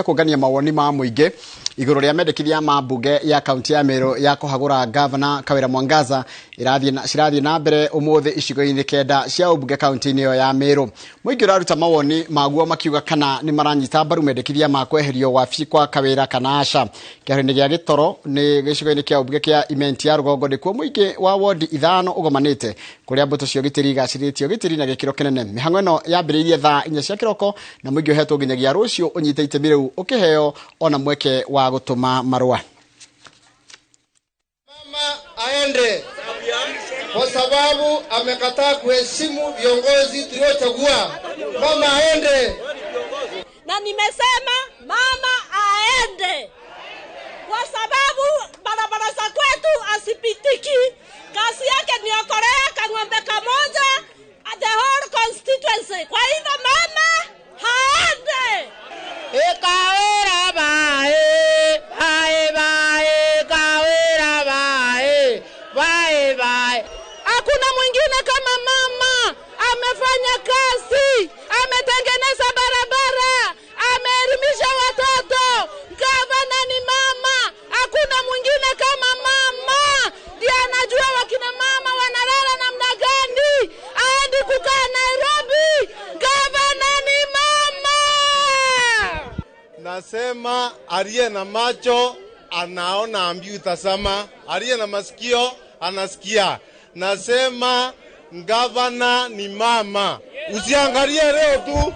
Kũngania mawoni ma mũingĩ igũrũ rĩa mendekithia ma mbunge ya kaunti ya Meru ya kũhagũra gavana Kawira Mwangaza cirathiĩ na mbere ũmũthĩ icigo-inĩ 9 cia ũmbunge kaunti-inĩ ĩyo ya Meru. Mũingĩ ũraruta mawoni maguo makiuga kana nĩ maranyita mbaru mendekithia ma kweherio wabici kwa Kawira kana aca. Kĩharo-inĩ gĩa Gĩtoro nĩ gĩcigo-inĩ kĩa ũmbunge kĩa Imenti ya Rũgongo nĩkuo mũingĩ wa wondi 5 ũgomanĩte kũrĩa mbũtũ cia ũgitĩri igacĩrĩtie ũgitĩri na gĩkĩro kĩnene. Mĩhang'o ĩno yambĩrĩirie thaa 4 cia kĩroko na mũingĩ ũhetwo nginyagia rũciũ ũnyite itemi rĩu ũkĩheo ona mweke wa gũtũma marũa. Mama aende kwa sababu amekataa kuheshimu viongozi tuliochagua. Mama aende. Na nimesema mama aende kwa sababu barabara za kwetu asipitiki. Kazi yake ni okorea kang'ombe kamoja the whole constituency. Kwa hivyo mama haende. Kawira bae, bae bae, Kawira bae, bae bae. Hakuna mwingine kama mama. Amefanya kazi, ametengeneza barabara, ameelimisha watoto. Gavana ni mama, hakuna mwingine kama mama. Ndiye anajua wakina mama wanalala namna gani. Aendi kukaa Nairobi. Gavana ni mama. Nasema aliye na macho anaona, ambiwi tazama, aliye na masikio anasikia. Nasema gavana ni mama. Usiangalie leo tu,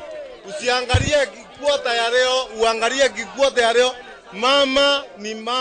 usiangalie kikuota ya leo, uangalie kikuota ya leo. Mama ni mama.